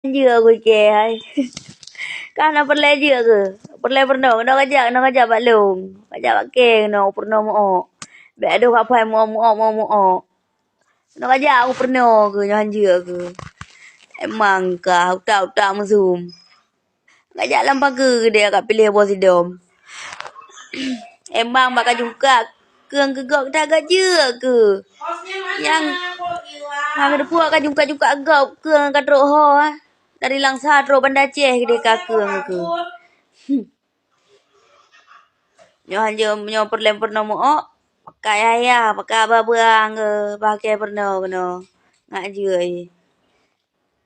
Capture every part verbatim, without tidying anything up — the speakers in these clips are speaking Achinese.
Jeuet ku kée hai. Ka na peureulée jeuet keu? Peureulée peurunoe, keunoe kajak, keunoe kajak bak lông. Kajak bak kée keunoe, peurunoe meu'ok. Bék adoh kapai meu'ok, meu'ok, meu'ok, meu'ok. Keunoe kajak ku peurunoe keu, nyoe han jeuet keu. Emang kah, utak-utak meusum. Kajak lam pageue keudeh ka piléh boh sidom. Emang bak ka jungkak keueng keu gob, that ka jeuet keu. Nyang, nyang ka teupeue ka jungkak-jungkak gob keueng ka trok ho, ah. Dari Langsa trok Banda Aceh keudeh ka keueng keu. Nyoe hanjeuet, nyoe peureulée peurunoe meu'ok, pakai ayah, pakai abang-abang keu, pakai peurunoe keunoe. Ngat jeuet, eh.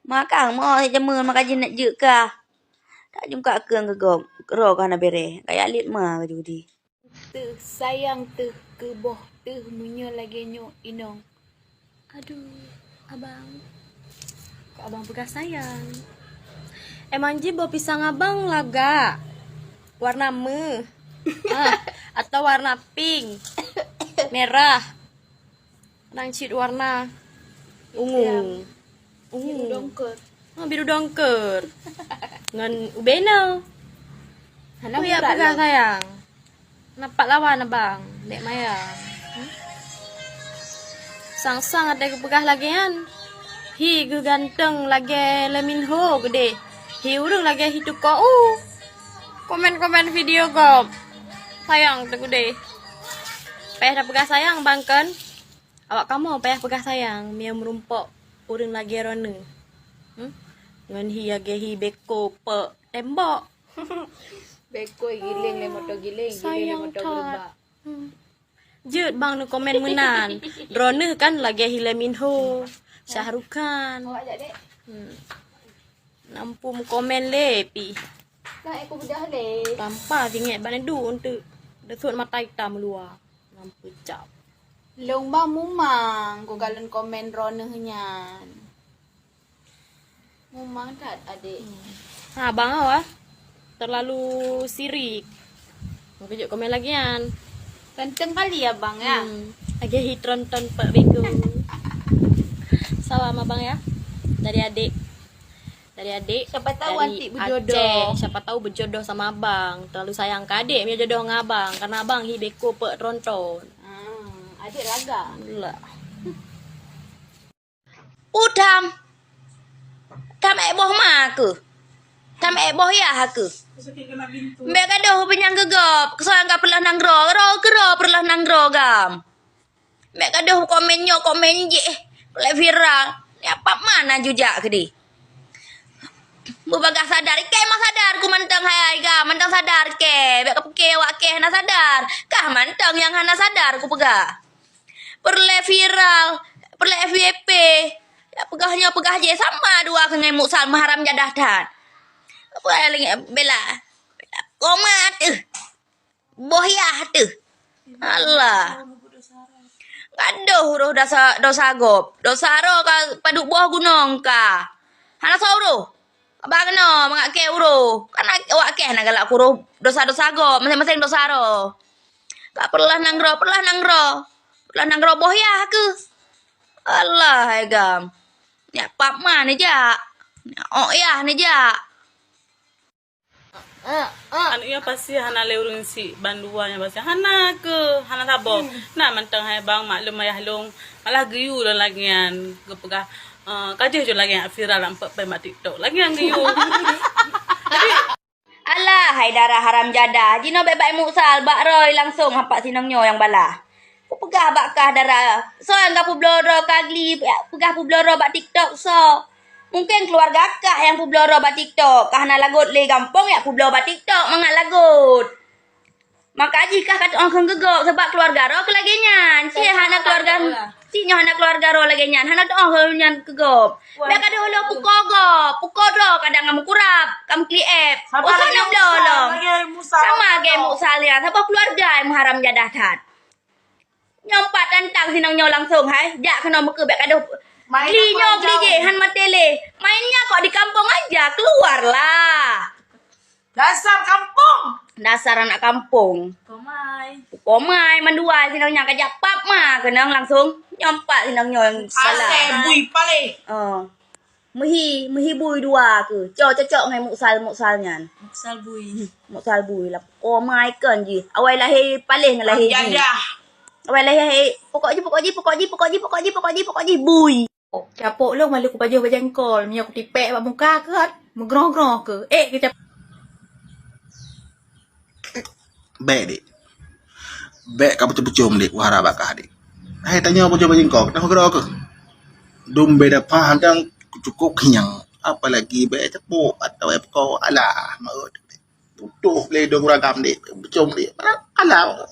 Makang meu'ok jameun maka jinak jeuet kah. Tak jungkak keueng keu gob, keudroe ka hana bereh. Kaya lét ma baju di. Teuh sayang teuh keu boh teuh meunyoe lagée nyoe inong. Aduh, abang. Kok abang peugah sayang? Emang jih boh pisang abang lagak? Warna meuh. Ah, atau warna pink. Merah. Nang cit warna ungu. Ungu. Biru dongker. Oh, biru dongker. Ngon ubena. Hana. Peue ya peugah sayang? Nampak lawan abang, dek maya. Hmm? Sang-sang ada geupeugah lagée nyan. Hi geuh ganteng lagée Lee Min Ho geudeh. Hi ureuëng lagée hi tuko u. Komen-komen video gob. Sayang teuh geudeh. Payah tapeugah sayang bang kan? Awak kamoe payah peugah sayang meunyoe meurumpok ureuëng lagée droeneuh. Hmm? Ngon hi lagée hi beko pek tembok. Beko giling lé moto giling, giling lé moto geurubak. Hmm. Jeuet bang neukomen meunan. Droeneuh kan lagée hi Lee Min Ho, Shah Rukh Khan. Awak jak dek. Hmm. Nampu meukomen lé pih. Nah, aku bedah lé. Tampa jingek bak nedu untuk desut mata hitam luwa. Nampu cap. Long bang mumang ku galon komen droeneuh nyan. Mumang that adik. Ha bang awah. Terlalu sirik. Mungkin juk komen lagi kan. Ganteng kali ya bang ya. Hmm. Lagi hitron ton pak bego. Salam abang ya. Dari adik. Dari adik. Siapa tahu dari nanti berjodoh. Aceh. Siapa tahu berjodoh sama abang. Terlalu sayang ke adik punya jodoh dengan abang. Karena abang hi beko pek tronton. Ah, adik laga. Lah. Udam. Tam ék boh ma keuh. Tam ék boh yah keuh. Mbek gadoh peunyang geugop. Keusang ka peulah nanggroe. Ro keuro peulah nanggroe gam. Mek gadoh komen nyoe, komen jih, lé viral. Nyan pat mana jujak keudeh. Beubagaih sadar, ikei mah sadar ku mantong hai ga, mantong sadar kei. Bèk kapike awak kei hana sadar. Kah mantong nyang hana sadar kupeugah. Peureulèe viral, peureulèe F Y P. Ya peugah nyoe peugah jih sama dua keu ngon Muksal meuharam jadah that. Apa lagi bela? Komat. Boh yah teuh. Allah. Gadoh uroh dosa, dosa gob. Dosa roh ka padub boh gunong ka. Hana soe uroh. Abang keunoe mangat kèe uroh. Kan awak kèe hana galak kuroh dosa-dosa gob. Maséng-maséng dosa roh. Ka peureulèe nanggroe, peureulèe nanggroe. Peureulèe nanggroe boh yah keuh. Allah hai gam. Nyak pap ma neujak. Nyak ok yah neujak. Aneuk nyoe pasti hana lé ureueng syiek bandua nyan pasti. Hana keuh, hana saboh. Na mantong hai bang maklum ayah lôn, malah geuyue lôn lagèe nyan geupeugah, eh, ka jeuet lôn lagèe nyan viral lam peuet péng bak TikTok. Lagèe nyan geuyue. Alah, hai dara haram jadah, jinoe bèk bak Muksal, bak Roy langsong hampak sinong nyoe nyang balah. Kupeugah bak kah dara, soe nyang ka peubloe droe ka gli, peugah peubloe droe bak TikTok soe. Mungken keuluwarga kah nyang peubloe droe bak TikTok, kah hana lagot lé gampông yak peubloe bak TikTok mangat lagot. Maka jih kah ka teu'oh kheun keu gob, sabab keuluwarga droe keu lagèe nyan. Cit hana keuluwarga, cit nyoe hana keuluwarga droe lagèe nyan, hana teu'oh kheun nyan keu gob. Bèk ka deuh lôn pukoe gob, pukoe droe kadang ka meukurab, ka meuklik app. Sama lagèe Muksal, lagèe Muksal. Sama lagèe Muksal nyan, saboh keuluwarga meuharam jadah that. Nyoe pat tantang sinong nyoe langsong hai, jak keunoe meukeue bèk ka deuh. Gli nyoe gli jih han maté lé. Mainnya kok di kampung aja, keluarlah. Dasar kampung. Dasar anak kampung. Komai. Komai mandua sinong nyan ka jak pap ma keunong langsong. Nyoe pat sinong nyoe salah. Asai bui palé. Oh. Meuhi, meuhi bui dua ke. Cok cocok ngai muksal-muksal nyan. Muksal bui. Muksal bui lah. Oh, mai kon jih. Awai lahé paléh ngon lahé jih. Jadah. Awai lahé, pokok jih, pokok jih, pokok jih, pokok jih, pokok jih, pokok jih, pokok jih bui. Capok lôn malu ku pajoh bajang kol, meunyoe ku tipek bak muka ke kan, meugroh-groh ke. Eh, ke capok. Bèk dek. Bèk ka pucom-pucom dek, wahara bakah dek. Hai tanyoe pajoh bajang kol, kenapa geura ke? Dum beda paham dan cukup kenyang. Apalagi bèk tepuk atau bèk pekok. Alah, maut. Tutup le dong ragam dek, pucom dek. Alah.